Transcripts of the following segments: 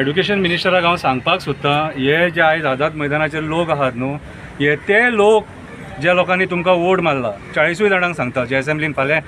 Education मिनिस्टराक हांव सांगपाक सोदतां, हे जे आयज आझाद मैदानाचेर लोक आहात न्हू, हे ते लोक ज्या लोकांनी तुमकां वोट मारला. 40ूय जाणांक सांगता, जे एसेंब्लीन फाल्यां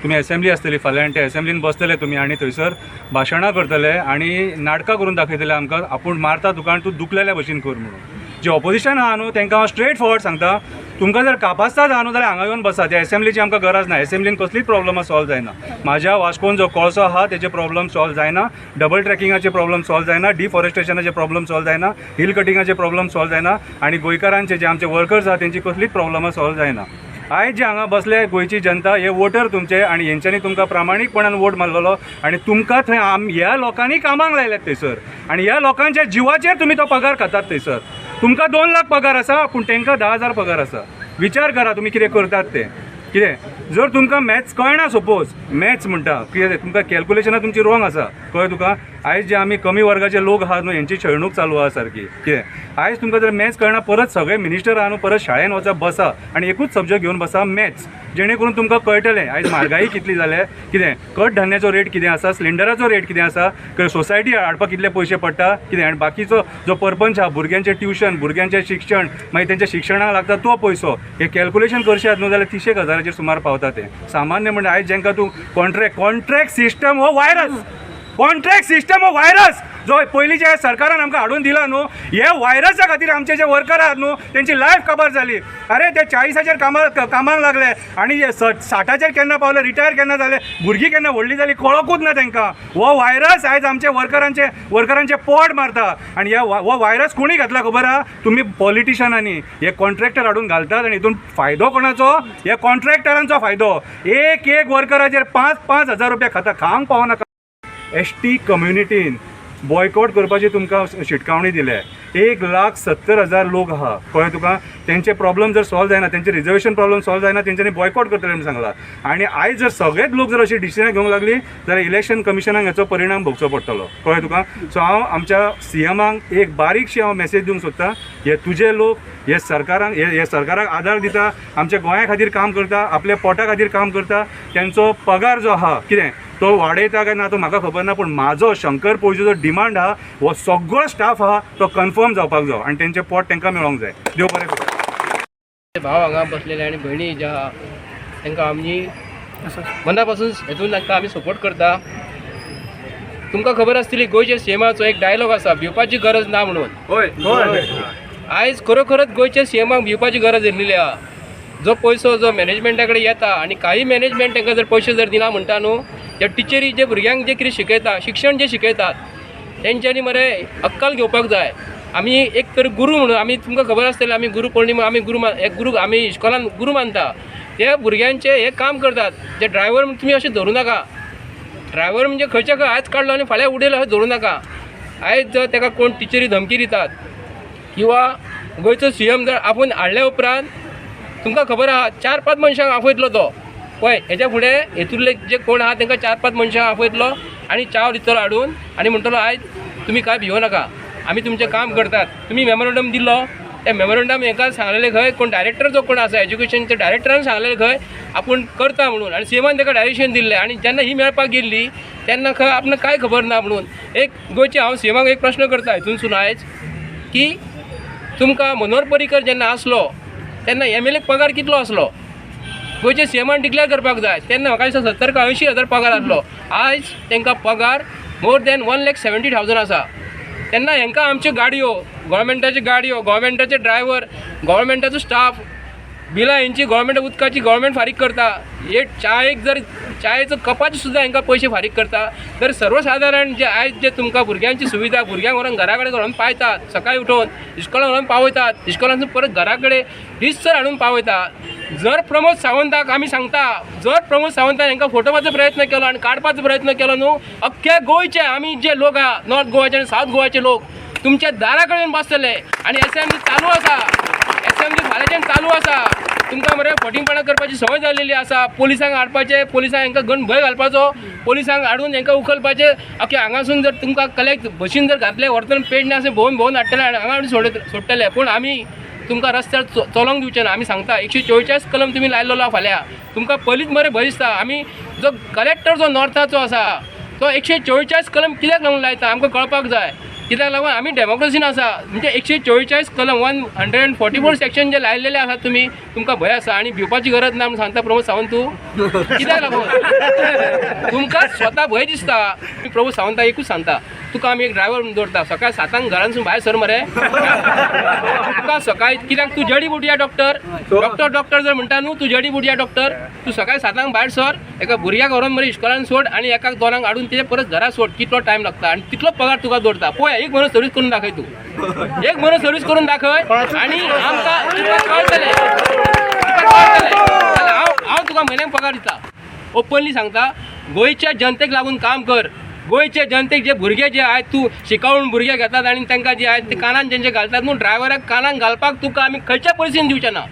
तुमी एसेंब्ली आसतली फाल्यां आनी ते एसेंब्लीन बसतले तुमी आनी थंयसर भाशणां करतले आनी नाटकां करून दाखयतले आमकां, आपूण मारता तुका आनी तूं दुखलेल्या भशेन कर म्हणून. जे ऑपोजिशन आहा न्हू, तांकां हांव स्ट्रेट फॉरवर्ड सांगता, तुमकां जर कापास्ताद आहा न्हू जाल्यार हांगा येवन बसा. त्या एसेंब्लीची आमकां गरज ना. एसेंब्लीन कसलीच प्रॉब्लमां सॉल्व जायना. म्हाज्या वास्कोन जो कोळसो आहा तेजे प्रॉब्लम सॉल्व जायना, डबल ट्रॅकिंगाचे प्रॉब्लम सॉल्व जायना, डिफॉरेस्टेशनाचे प्रॉब्लम सॉल्व जायना, हिल कटिंगाचे प्रॉब्लम सॉल्व जायना आनी गोंयकारांचे जे आमचे वर्कर्स आहा तेंची कसलीच प्रॉब्लमां सॉल्व जायना. आयज जे हांगा बसले गोंयची जनता, हे वोटर तुमचे आनी हेंच्यांनी तुमकां प्रामाणीकपणान वोट मारलेलो आनी तुमकां थंय ह्या लोकांनी कामाक लायल्यात थंयसर आनी ह्या लोकांच्या जिवाचेर तुमी तो पगार खातात थंयसर. तुमकां 2 लाख पगार आसा पूण तांकां 10,000 पगार आसा. विचार करा तुमी कितें करतात तें. कितें जर तुमकां मॅथ्स कळना, सपोज मॅथ्स म्हणटा कितें, तुमकां कॅल्कुलेशनां तुमची रोंग आसा, कळ्ळें तुका? आयज जे आमी कमी वर्गाचे लोक आहात न्हू, हेंची छळणूक चालू आहा सारकी. कितें आयज तुमकां जर मॅथ्स कळना, परत सगळे मिनिस्टर आहा न्हू, परत शाळेन वचा बसा आनी एकूच सब्जॅक्ट घेवन बसा, मॅथ्स, जेणे करून तुमकां कळटलें आयज म्हारगाई कितली जाल्या, कितें कडधान्याचो रेट कितें आसा, सिलिंडराचो रेट कितें आसा, सोसायटी हाडपाक कितले पयशे पडटा कितें, आनी बाकीचो जो परपंच आहा, भुरग्यांचें ट्युशन, भुरग्यांचें शिक्षण, मागीर तेंच्या शिक्षणाक लागता तो पयसो, हे कॅल्कुलेशन करशात न्हू जाल्यार 30 हजाराचेर सुमार पावता तें. सामान्य म्हणजे आयज जेंकां तूं कॉन्ट्रॅक्ट सिस्टम हो व्हायरस, कॉन्ट्रॅक्ट सिस्टम हो व्हायरस जो पयलींच्या सरकारान आमकां हाडून दिला न्हू, हे व्हायरसा खातीर आमचे जे वर्कर आहात न्हू तेंची लायफ काबार जाली. अरे ते 40आचेर कामाक लागले आनी 60आचेर केन्ना पावले, रिटायर केन्ना जाले, भुरगीं केन्ना व्हडलीं जाली कळोकूच ना तांकां. हो व्हायरस आयज आमचे वर्करांचे पोट मारता आनी ह्या हो व्हायरस कोणी घातला खबर आहा? तुमी पॉलिटिशनांनी. हे कॉन्ट्रॅक्टर हाडून घालतात आनी हितून फायदो कोणाचो? हे कॉन्ट्रॅक्टरांचो फायदो. एक एक वर्कराचेर 5-5 हजार रुपया खाता, खावंक पावना. एस टी कम्युनिटीन बॉयकॉट करपाची तुमकां शिटकावणी दिल्या. 1,70,000 लोक आहा, कळ्ळें तुका? तेंचे प्रॉब्लम जर सॉल्व जायना, तेंचे रिजर्वेशन प्रॉब्लम सॉल्व जायना, तेंच्यांनी बॉयकॉट करतले म्हणून सांगला. आनी आयज जर सगळेच लोक जर अशी डिसिजनां घेवंक लागली जाल्यार इलेक्शन कमिशनाक हेचो परिणाम भोगचो पडटलो, कळ्ळें तुका? सो हांव आमच्या सीएमाक एक बारीकशी हांव मॅसेज दिवंक सोदतां, हे तुजे लोक हे सरकाराक हे सरकाराक आदार दिता, आमच्या गोंया खातीर काम करता, आपल्या पोटा खातीर काम करता, तेंचो पगार जो आहा कितें तो वाडयता काय ना तो म्हाका खबर ना, पूण म्हाजो शंकर पोळजीचो डिमांड आहा, हो सगळो स्टाफ आहा तो कन्फर्म जावपाक जाय आनी तेंचें पोट तांकां मेळोंक जाय. देव बरें करूं. भाव हांगा बसलेले आनी भयणी ज्या आहा तांकां आमी मना पासून हेतून तांकां आमी सपोर्ट करता. तुमकां खबर आसतली गोंयच्या सीएमाचो एक डायलॉग आसा, भिवपाची गरज ना म्हणून. आयज खरोखरच गोंयच्या सीएमाक भिवपाची गरज येयल्ली आहा. जो पयसो जो मॅनेजमेंटा कडेन येता आनी काही मॅनेजमेंट तांकां जर पयशे जर दिना म्हणटा न्हू, त्या टिचरी जे भुरग्यांक जे कितें शिकयता, शिक्षण जे शिकयतात तेंच्यांनी मरे अक्कल घेवपाक जाय. आमी एक तर गुरू म्हणून आमी तुमकां खबर आसतलें, आमी गुरू पौर्णिमा आमी गुरू एक गुरू आमी इस्कॉलान गुरू मानता. ते भुरग्यांचे हे काम करतात. जे ड्रायव्हर म्हण तुमी अशें धरूं नाका. ड्रायव्हर म्हणजे खंयच्या खंय आयज काडलो आनी फाल्यां उडयलो अशें धरूं नाका. आयज जर ताका कोण टिचरी धमकी दितात किंवा गोंयचो सीएम जर आपोवन हाडल्या उपरांत तुमकां खबर आहा 4-5 मनशांक आपयतलो तो. पळय हेच्या फुडें हेतूंतले जे कोण आहा तांकां 4-5 मनशांक आपयतलो आनी च्याव दितलो हाडून आनी म्हणटलो आयज तुमी कांय भियो नाका, आमी तुमचें काम करतात. तुमी मेमोरंडम दिलो, त्या मेमोरंडम हेका सांगलेलें खंय कोण डायरेक्टर जो कोण आसा एज्युकेशनच्या डायरेक्टरान सांगलेलें खंय आपूण करता म्हणून आनी सीएमान ताका डायरेक्शन दिल्लें. आनी जेन्ना ही मेळपाक गेल्ली तेन्ना खंय आपणाक कांय खबर ना म्हणून एक गोंयचे हांव सीएमाक एक प्रश्न करता हितूनसून आयज की तुमकां मनोहर पर्रीकर जेन्ना आसलो तेन्ना एम एल एक पगार कितलो आसलो? गोंयचे सीएमान डिक्लेअर करपाक जाय. तेन्ना म्हाका दिसता 70 काय 80 हजार पगार आसलो. आयज तांकां पगार मोर दॅन 1,70,000 आसा. तेन्ना हेंकां आमच्यो गाडयो, गोवोरमेंटाच्यो गाडयो, गोवोरमेंटाचे ड्रायव्हर, गोवोरमेंटाचो स्टाफ, बिलां हेंची गोवोरमेंट उदकाची गोवोरमेंट फारीक करता. एक चायेक जर चायेचो कपाचे सुद्दां हेंकां पयशे फारीक करता. तर सर्वसादारण जे आयज जे तुमकां भुरग्यांची सुविधा, भुरग्यांक व्हरोन घरा कडेन व्हरोन पायतात, सकाळी उठोवन इस्कॉलान व्हरोन पावयतात, इस्कॉलांतसून परत घरा कडेन रितसर हाडून पावयतात. जर प्रमोद सावंताक आमी सांगता, जर प्रमोद सावंतान हेंकां फटोवपाचो प्रयत्न केलो आनी काडपाचो प्रयत्न केलो न्हू, अख्ख्या गोंयचे आमी जे लोक आहा, नॉर्थ गोवाचे आनी सावथ गोवाचे लोक तुमच्या दारा कडेन बसतले. आनी एसेंब्ली चालू आसा, एसेंब्ली फाल्यांच्यान चालू आसा. तुमकां मरे फटींगपणां करपाची संवय जाल्लेली आसा. पोलिसांक हाडपाचे, पोलिसांक हेंकां गण भंय घालपाचो, पोलिसांक हाडून हेंकां उखलपाचे. अख्खे हांगासून जर तुमकां कलेक्ट बशीन जर घातले व्हरतना पेडणे अशें भोंवन भोंवन हाडटले आनी हांगा हाडून सोडटले. पूण आमी तुमकां रस्त्यार चलोंक दिवचे ना. आमी सांगता 144 कलम तुमी लायलेलो आहा फाल्यां, तुमकां पयलींच मरे भंय दिसता. आमी जो कलेक्टर जो नॉर्थाचो आसा तो 144 कलम कित्याक लागून लायता आमकां कळपाक जाय. कित्याक कित्याक लागून आमी डेमोक्रेसीन आसा. म्हणजे 144 कलम, 144 सेक्शन जे लायलेले आसा तुमी, तुमकां भंय आसा आनी भिवपाची गरज ना म्हणून सांगता प्रमोद सावंत. तूं कित्याक लागून तुमकां स्वता भंय दिसता. प्रमोद सावंता एकूच सांगता, तुका आमी एक ड्रायव्हर म्हणून दवरता. सकाळी 7 घरांसून भायर सर मरे तुका सकाळी, कित्याक तूं जडी बुटया डॉक्टर, डॉक्टर डॉक्टर जर म्हणटा न्हू, तूं जडी बुटया डॉक्टर. तूं सकाळी 7 भायर सर, एका भुरग्याक व्हरोन मरे इस्कॉलान सोड आनी एकाक दोनांक हाडून तेजे परत घरा सोड. कितलो टायम लागता आनी तितलो पगार तुका दवरता. पळय, एक म्हयनो सर्वीस करून दाखय तूं, एक म्हयनो सर्वीस करून दाखय आनी आमकां तुका कळटलें, तुका कळटलें. हांव तुका म्हयन्याक पगार दिता. ओपनली सांगता, गोंयच्या जनतेक लागून काम कर. गोंयचे जनतेक जे भुरगे जे आहेत तूं शिकोवन भुरगे घेतात आनी तांकां जे आहेत ते कानान तेंचे घालतात न्हू, ड्रायव्हराक कानान घालपाक तुका आमी खंयच्या परिस्थितीन दिवचे ना.